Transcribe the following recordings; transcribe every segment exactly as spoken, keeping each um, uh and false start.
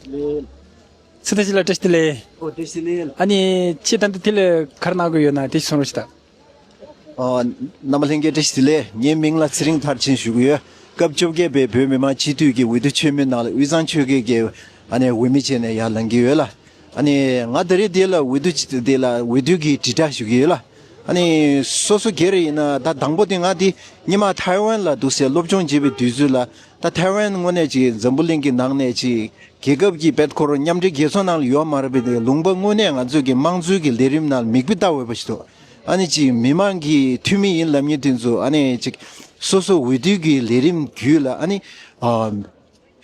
ཚེ་ཐར་ལགས་བཀྲ་ཤིས་བདེ་ལེགས། ཨོ་བཀྲ་ཤིས་བདེ་ལེགས། ཨ་ནི་ཁྱེད་ད་ལྟ་དེ་ལ་ག་རེ་གནང་གི་ཡོད་ན་དེ་གསུང་རོགས་ཞུ་དང་། ཨ། རྣམ་པ་ལྷན་རྒྱས་བཀྲ་ཤིས་བདེ་ལེགས། ངའི་མིང་ལ་ཚེ་རིང་མཐར་ཕྱིན་ཞུ་གི་ཡོད། སྐབས་བཅོ་བརྒྱད་པའི་བོད་མི་མང་སྤྱི་འཐུས་ཀྱི་འོས་བསྡུ་ཆེན་མོའི་ནང་ལ་དབུས་གཙང་ཆོལ་ཁའི་གི་ཨ་ནི་འོས་མི་བྱས་ནས་ཡར་ལངས་ཀྱི་ཡོད་ལ། ཨ་ནི་ང་ད་རེས་འདི་ལ་འོས་བསྡུ་ཅི་འདི་ལ་འོས་བསྡུ་གི་དྲིལ་བསྒྲགས་ཞུ་གི་ཡོད་ལ། ཨ་ནི་སོ་སོ་སྒེར་ཡིན་ན་ད་དང་པོ་དེ་ང་འདི་སྔོན་མ་ཐའེ་ཝན་ལ་འདུག་སེ་སློབ་སྦྱོང་བྱེད་པའི་དུས་ཚོད་ལ། ད་ཐའེ་ཝན་དངོས་གནས་ཅིག་འཛམ་བུ་གླིང་གི་ནང་ནས་ཅིག་རྒྱལ་ཁབ་ཀྱི་བེད་ཁོ་རང་མཉམ་འབྲེལ་རྒྱལ་ཚོགས་ནང་ལ་ཡོད་མ་རེད་པས། དེ་ལུང་པ་དངོས་གནས་ང་ཚོའི་གི་དམངས་གཙོའི་གི་ལས་རིམ་ནང་མིག་དཔེ་ལྟ་འོས་པ་ཞིག་འདུག་ཨ་ནི་ཅིག་མི་མང་གི་འཐུས་མི་ཡིན་ལབ་མཁན་དེ་ཚོ་ཨ་ནི་ཅིག་སོ་སོ་འོས་བསྡུ་གི་ལས་རིམ་བརྒྱུད་ལ་ཨ་ནི་ཨ།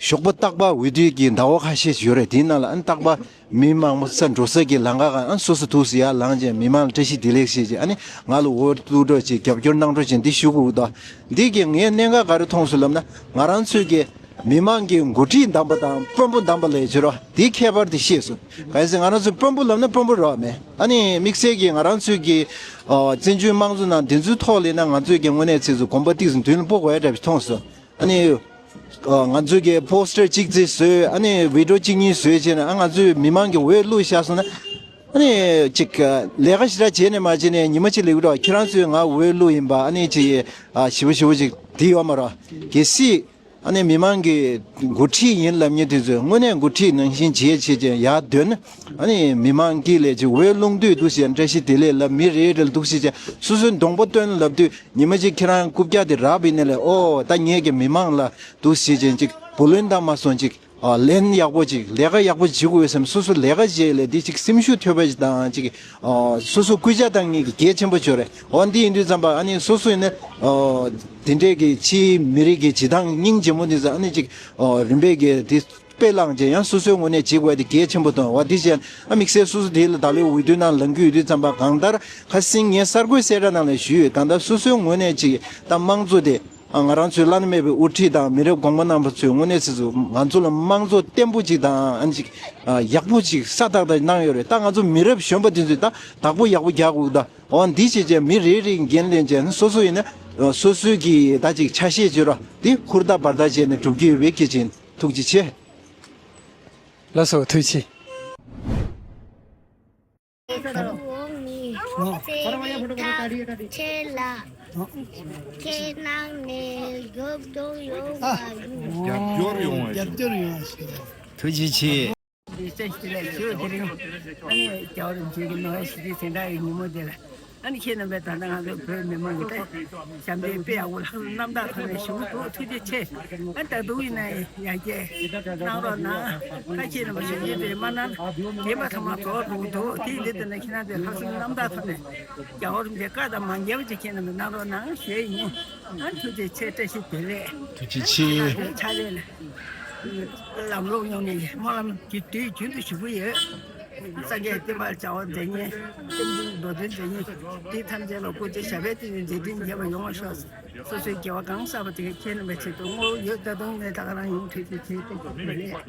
ཞོགས་པ་རྟག་པར་འོས་བསྡུ་གི་ཟླ་བ་ཁ་ཤས་ཤིག་ཡོད་རེད། དེའི་ནང་ལ་ཨ་ནི་རྟག་པར་མི་མང་པོ་ས་འགྲོ་ས་གི་ལམ་ཁ་གང་ཨ་ནི་སོ་སོ་འདུག་སེ་ཡར་ལངས་བྱས་མི་མང་ལ་བཀྲ་ཤིས་བདེ་ལེགས་ཞེས་བྱས་ཨ་ནི་ང་ལ་འོས་བླུག་རོགས་བྱེད། རྒྱབ་སྐྱོར་གནང་རོགས་བྱེད། འདི་ཞུ་དགོས་འདུག་འདི་གི་ངས་གནད་འགག་ག་རེ་མཐོང་སོང་ལབ་ན། ང་རང་ཚོའི་གི་མི་མང་གི་འགོ་ཁྲིད་བདམས་པ་དང་དཔོན་པོ་བདམས་པ་ལས་བྱེད་རོགས་འདིའི་ཁྱད་པར་དེ་ཤེས་སོང་། གལ་སྲིད་ང་རང་ཚོའི་དཔོན་པོ་ལབ་ན་དཔོན་པོ་རོགས་མེད། ཨ་ནི་དམིགས་བསལ་གྱི་ང་རང་ཚོའི་གི་ཨ་བཙན་བྱོལ་དམངས་གཙོ་ནང་འདི་ཚོའི་ཐོག་ལ་ཡིན་ན་ང་ཚོའི་གི་དངོས་གནས་ཚིག་ཚུ་གོམ་པ་ཏིག་ཙམ་མདུན་ལ་སྤོ་དགོས་ཡ་འདྲ་བ་ཞིག་མཐོང་སོང་། ཨ་ནི་ཨ་ང་ཚོའི་གི་པོ་སི་ཊར་གཅིག་ཙམ་བཟོས། ཨ་ནི་བི་ཌི་ཡོ་གཅིག་གཉིས་བཟོས་བྱས་ནས་ཨ་ང་ཚོའི་མི་མང་གི་འོས་བླུགས་བཞག་སོང་ན། ཨ་ནི་ཅིག་ཨ་ལས་ཀ་ཞེ་དྲག་བྱས་ནས་མ་བྱས་ནས་ཉི་མ་གཅིག་ལས་འགུལ་འགྲོ། ཁྱེད་རང་ཚོས་ང་འོས་བླུགས་ཡིན་པ་ཨ་ནི་ཅིག་ཨ་ཞེ་པོ་ཞེ་པོ་ཅིག་འདི་ཡོད་མ་རེད། གལ་སྲིད་ཨ་ནི་མི་མང་གི་འགོ་ཁྲིད་ཡིན་ལབ་མཁན་དེ་ཚོས་དངོས་གནས་འགོ་ཁྲིད་ནང་བཞིན་བྱེད་བྱེད་བྱེད་ཡར་འདོན། ཨ་ནི་མི་མང་གིས་ལས་ཅིག་འོས་བླུགས་དུས་འདུག་སེ་བཀྲ་ཤིས་བདེ་ལེགས་ལབ། མི་རེ་རེ་ལ་འདུག་སེ་བྱས་སོ་སོའི་གདོང་པ་སྟོན་ལབ་དུས། ཉི་མ་གཅིག་ཁྱེད་རང་རྐུབ་བཀྱག་དེ་རག་པ་ཡིན་ན་ལས་ཨོ་ད་ངས་ཀྱི་མི་མང་ལ་འདུག་སེ་བྱས་ཅིག་བུ་ལོན་བཏང་མ་སོང་ཅིག་ཨ་ལན་ཡག་པོ་ཅིག་ལས་ཀ་ཡག་པོ་བྱེད་དགོས་བསམ། སོ་སོ་ལས་ཀ་བྱེད་ལས་འདི་ཅིག་སེམས་ཤུགས་ཐོབ་པ་ཅིག་དང་ཅིག་ཨ་སོ་སོ་སྐུལ་ལྕག་བཏང་མཁན་གྱི་གལ་ཆེན་པོ་ཅིག་རེད། འོ་འདི་ཡིན་དུས་ཙམ་པ་ཨ་ནི་སོ་སོ་ཡིན་ན་ཨ་དེ་འདྲས་ཀྱི་ཕྱིའི་མི་རིགས་ཀྱི་བྱེད་སྟངས་སྙིང་རྗེ་མོ་འདི་ཚོ་ཨ་ནི་ཅིག་ཨ་རིམ་པས་ཀྱི་འདི་དཔེ་བླངས་བྱས་ཡང་སོ་སོའི་ངོས་ནས་བྱེད་དགོས་དེ་གལ་ཆེན་པོ་མཐོང་། འོ་དེ་བྱས་ཨ་དམིགས་བསལ་སོ་སོ་དེ་ལ་ད་ལོའི་འོས་བསྡུ་ནང་ལངས་ཀྱི་ཡོད་དུས་ཙམ་པ་གང་ལྟར་ཁ་སང་ངས་གསར་འགོད་གསལ་བསྒྲགས་ནང་ལ་ཞུས་ཡོད། གང་ལྟར་སོ་སོའི་ངོས་ནས་ཅིག་ད་དམངས་གཙོ་དེ་ཨ་ང་རང་ཚོའི་བླ་ན་མེད་པའི་དབུ་ཁྲིད་དང་མི་རབས་གོང་མ་རྣམ་པ་ཚོས་དངོས་གནས་ཚིག་ཚུ་ང་ཚོ་ལ་དམངས་གཙོ་བརྟན་པོ་ཅིག་དང་ཨ་ཅིག་ཨ་ཡག་པོ་ཅིག་ས་ཏག་ཏག་གནང་ཡོད་རེད། ད་ང་ཚོ་མི་རབས་གཞོན་པ་དེ་ཚོས་ད་བདག་པོ་ཡག་པོ་རྒྱག་དགོས་ད། འོ་འདི་བྱས་བྱས་མི་རེ་རེའི་འགན་ལེན་བྱས་ནས་སོ་སོ་ཡིན་ན་སོ་སོའི་གི་ད་ཅིག་ཆ་ཤས་བྱེད་རོགས་འདི་ཧུར་ཐག་འབད་ཐག་བྱས་ནས་སྒྲུབ་ཀྱི་ཡོད་པའི་གལ་ཆེན། ཐུགས་རྗེ་ཆེ། ལགས་སོ་ཐུགས་རྗེ་ཆེ། ཁྱེད་ལ་ཁྱེད་ནང་ནས་རྒྱབ་སྐྱོར་ཡོང་བ་ཞུ། རྒྱབ་སྐྱོར་ཡོང་བ་ཞུ། ཐུགས་རྗེ་ཆེ། བཀྲ་ཤིས་བདེ་ལེགས་ཞུ། དེ་རིང་ཨ་ནི་རྒྱལ་བ་རིན་པོ་ཆེ་གི་ནོ་བེལ་ཞི་བདེའི་གཟེངས་རྟགས་ཀྱི་ཉིན་མོ་དེ་ལ་ཨ་ནི་ཁྱེད་རྣམ་པས་ད་ལྟ་ང་ཚོ་བོད་མི་མང་གི་ཏེ་ཞབས་འདེགས་དཔེ་ཡག་པོ་ལྷག་བསམ་རྣམ་དག་ཐོག་ནས་ཞུ་གི་འདུག་ཐུགས་རྗེ་ཆེ། ཨ་ད་དུང་ཡིན་ན་ཡར་རྒྱས་གནང་རོགས་གནང་། ད་ཁྱེད་རྣམ་པ་ཞབས་འདེགས་དཔེ་མ་གནང་རྒན་པ་ཚང་མ་རྫོགས་འགྲོ་གི་འདུག་དེ་ཡིན་དུས་དེ་ནས་ཁྱེད་རང་ཚོས་ལྷག་བསམ་རྣམ་དག་ཐོག་ནས་རྒྱལ་བ་རིན་པོ་ཆེའི་བཀའ་དང་མ་འགལ་བ་ཅིག་ཁྱེད་རྣམ་པས་གནང་རོགས་གནང་ཞུ་ཡི་ཡིན། ཨ་ཐུགས་རྗེ་ཆེ། བཀྲ་ཤིས་བདེ་ལེགས། ཐུགས་རྗེ་ཆེ། ཕྱག་ལས་ལ་ལམ་ལྷོང་ཡོང་ནས་སྨོན་ལམ་གྱི་དུས་རྒྱུན་དུ་ཞུ་གི་ཡོད། སངས་རྒྱས་བསྟན་པར་བྱ་བ་མཛད་མཁན་བསྟན་འཛིན་མདོ་དོན་མཛད་མཁན་དེ་ཐམས་ཅད་ལ་སྐུ་ཚེ་ཞབས་པད་བརྟན་ནས་མཛད་འཕྲིན་རྒྱས་པ་ཡོང་བར་ཤོག་སོ་སོའི་དགེ་བ་གང་བསགས་པ་དེ་ག་ཁྱེད་རྣམ་པའི་ཆེད་དུ་བསྔོ་བ་ཡོད། ད་དུང་ནས་ད་ག་རང་ཡོང་ཐུགས་རྗེ་ཆེ། བཀྲ་ཤིས་བདེ་ལེགས།